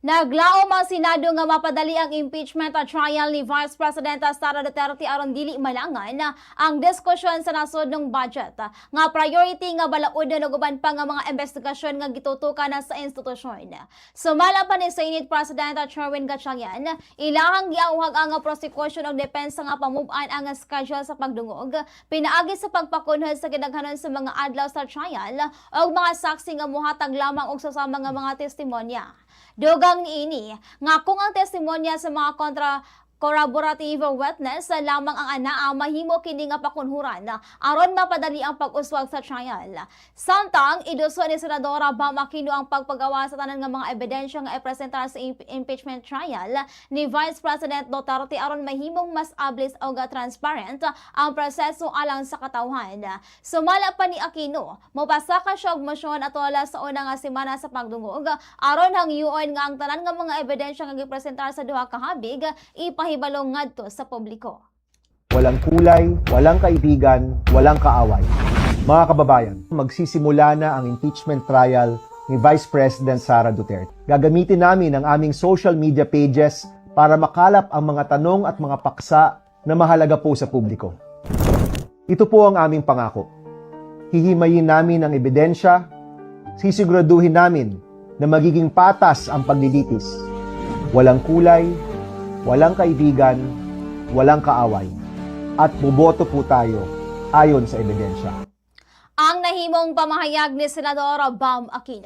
Naglaom ang Senado nga mapadali ang impeachment at trial ni Vice President Sara Duterte aron dili malangan ang diskusyon sa nasodnong budget nga priority nga balaod ug uban pa nga mga investigasyon nga gitutukan na sa institusyon. Sumala pa ni Senate President Sherwin Gatchalian, ilahang giauhag ang prosecution og depensa nga pamub-an ang schedule sa pagdungog pinaagi sa pagpakunhod sa gidaghanon sa mga adlaw sa trial og mga saksi nga mohatag lamang og sa mga testimonya. Dugang niini nga kung ang testimonya sa mga kontra corroborative witness lamang ang anaa, mahimo kini nga pakunhuran aron mapadali ang pag-uswag sa trial. Samtang iduso ni Senadora Bam Aquino ang pagpagawa sa tanan nga mga ebidensya nga ipresentar sa impeachment trial ni Vice President Duterte aron mahimong mas ablis o transparent ang proseso alang sa katawhan. Sumala pa ni Aquino, mopasaka siya og mosyon atol sa una nga semana sa pagdungog aron hangyoon nga ang tanan nga mga ebidensya nga gipresentar sa duha ka habig ipahibalo ngadto sa publiko. Walang kulay, walang kaibigan, walang kaaway. Mga kababayan, magsisimula na ang impeachment trial ni Vice President Sara Duterte. Gagamitin namin ang aming social media pages para makalap ang mga tanong at mga paksa na mahalaga po sa publiko. Ito po ang aming pangako. Hihimayin namin ang ebidensya, sisiguraduhin namin na magiging patas ang paglilitis. Walang kulay, walang kaibigan, walang kaaway. At boboto po tayo ayon sa ebidensya. Ang nahimong pamahayag ni Senador Bam Aquino.